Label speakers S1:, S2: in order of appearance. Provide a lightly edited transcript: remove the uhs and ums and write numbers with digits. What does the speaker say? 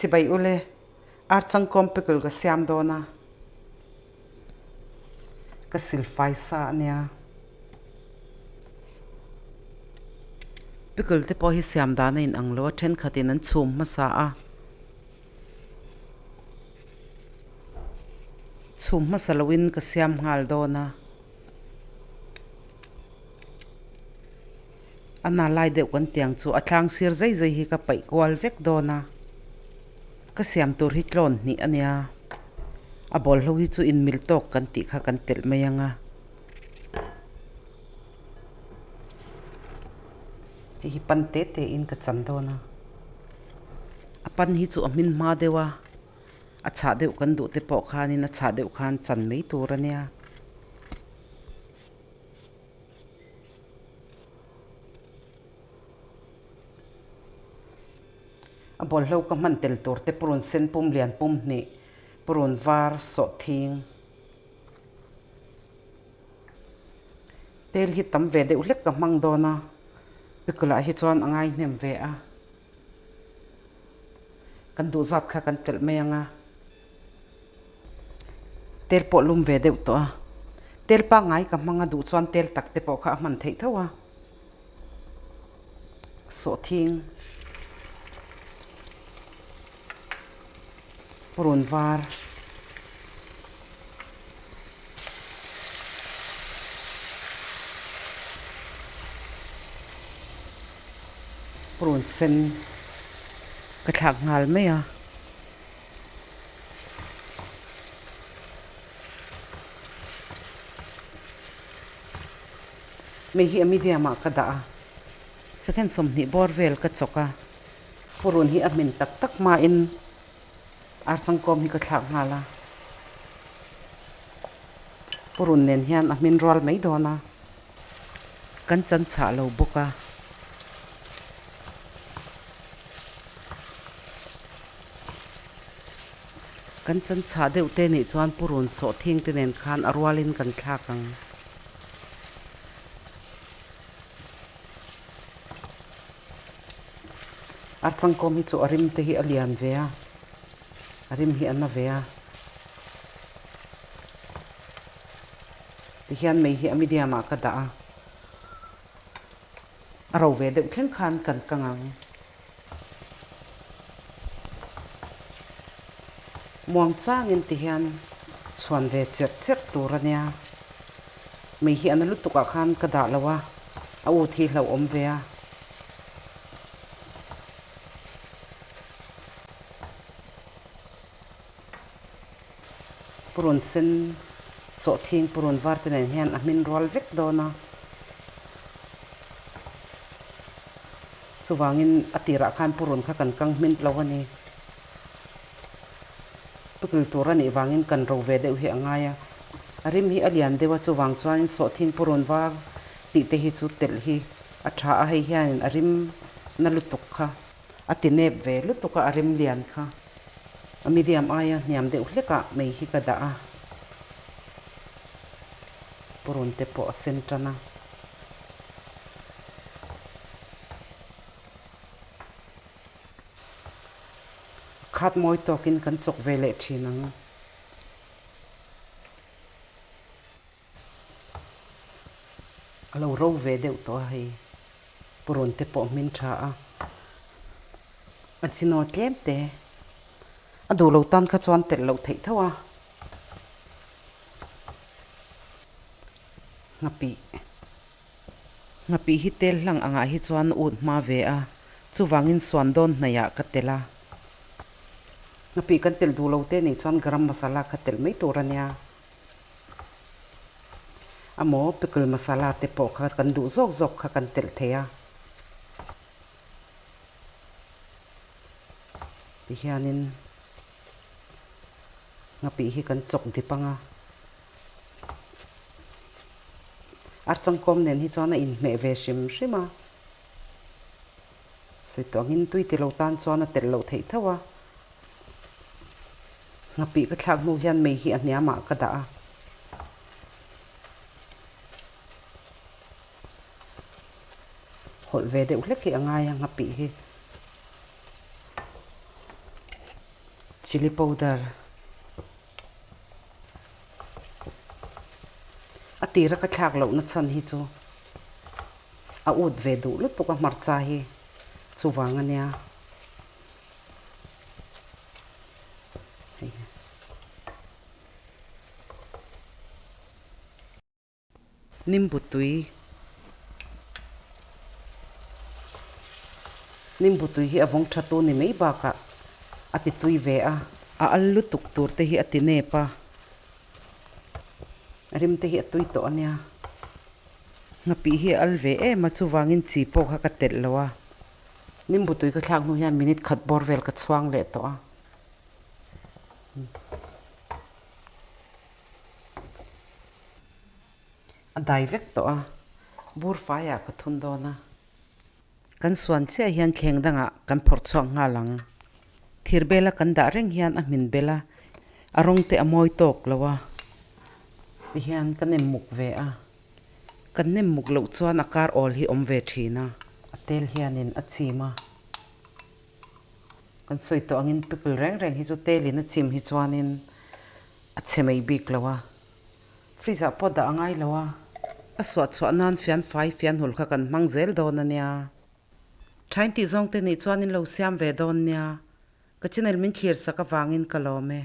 S1: Chibai ule, ar changkawm pickle ka siam dawn a, ka silfai sa a nia. Pickle te pawh hi siam dan a inang lo a, thenkhatin an chhum hmasa a. Chhum hmasa loin ka siam nghal dawn a. A na lai deuh kan tiang chu a tlang sir zai zai hi ka paih kual vek dawn a, ka siam tur hi tlawn hnih a nia, a bawlhlo hi chu inmil tawk kan tih kha kan telh mai ang a. Hei hi pan te te in ka chan dawn a, a pan hi chu a hmin hma deuh a, a chhah deuh kan duh te pawh khanin a chhah deuh khan chan mai tur a nia. A bawlhlo ka hman tel tur te purun sen pum lian pum hnih, purun var sawh thing. Tel hi tam ve deuh hlek ka hmang dawn a, pickle ah hi chuan a ngai hnem ve a. Kan duh zat kha kan telh mai ang a. Tel pawh lum ve deuh tawh a. Tel pangngai ka hmang a duh chuan tel tak te pawh kha a hman theih tho a. Sawhthing, purun var, purun sen ka thlak nghal mai a. Mei hi a medium ah ka dah a, second 20 bawr vel ka chawk a, purun hi a hmin tak tak hmain archangkawm hi ka thlak nghal a, purun nen hian a hmin rual mai dawn a, kan chan chhah lo bawk a. Kan chan chhah deuh te nih chuan purun sawhthing te nen khan a rualin kan thlak ang. Archangkawm hi chu a rim te hi a lian ve a, a rim hi a na ve a. Tihian mei hi a medium ah ka dah a. A ro ve deuh thleng khan kan kang ang. Muang changin ti hian chhuan ve cherh cherh tur a nia. Mei hi a na lutuk ah khan ka dah lo a, a ut hi hlauhawm ve a. Purun sen sawhthing purun var te nen hian a hmin rual vek dawn a. Chuvangin a tirah khan purun kha kan kang hmin lo a ni. Tukil tur a nih vangin kan ro ve deuh hi a ngai a. A rim hi a lian deuh a, chuvang chuanin sawhthing purun var tih te hi chu telh hi a tha a, hei hianin a rim na lutuk kha a ti nep ve lutuk a, a rim lian kha. A medium aia hniam deuh hlekah mei hi ka dah a, purun te pawh a sen tan a. A khat mawi tawkin kan chawk ve leh thin ang. A lo ro ve deuh tawh a hei. Purun te pawh hmin tha a. A chinaw tlem te. A duh lo tan kha chuan telh loh theih tho a. Nghapih. Nghapih hi tel hlang angah hi chuan ut hma ve a, chuvangin suan dawn hnaihah ka telh a. Nghapih kan telh duh lo te nih chuan garam masala kha telh mai tur a nia. Amaw pickle masala te pawh kha kan duh zawk zawk kha kan telh thei a. Tihianin nghapih hi kan chawk dip ang a. Archangkawm nen hi chuan a inhmeh ve hrim hrim a. Sawi tawh angin tui ti lo tan chuan a telh loh theih tho a. Nghapih ka thlak hnu hian mei hi a hniamah ka dah a. Hawlh ve deuh hlek hi a ngai a nghapih hi. Chilli powder. A tira ka thlak lohna chhan hi chu a ut ve duh lutuk a hmarcha hi chuvang a nia. Nimbu tui Nimbu tui hi a vawng tha tu ni mai bakah a ti tui ve a. A al lutuk tur te hi a ti nep a, rim te hi a tui tawh a nia. Nghapih hi a al ve em a, chuvangin chi pawh kha ka telh lo a. Nimbu tui ka thlak hnu hian minute khat bawr vel ka chhuang leh tawh a. A dai vek tawh a, bur faiah ka thun dawn a. Kan suan chiah hian thleng dangah kan phawrh chhuak nghal ang. Thir bela kan dah reng hian a hmin bel a, a rawng te a mawi tawk lo a. Tihian ka nem muk ve a, kan nem muk loh chuan a kar awl hi awm ve thin a. A tel hianin a chim a. Kan sawi tawh angin pickle reng reng hi chu telin a chim hi chuanin a chhe mai bik lo a, fridge ah pawh dah a ngai lo a. A suah chhuah nan fian fai fian hul kha kan hmang zel dawn a nia. Thain tih zawng te nih chuan in lo siam ve dawn nia. Ka channel min thlir sak avangin ka lawm e.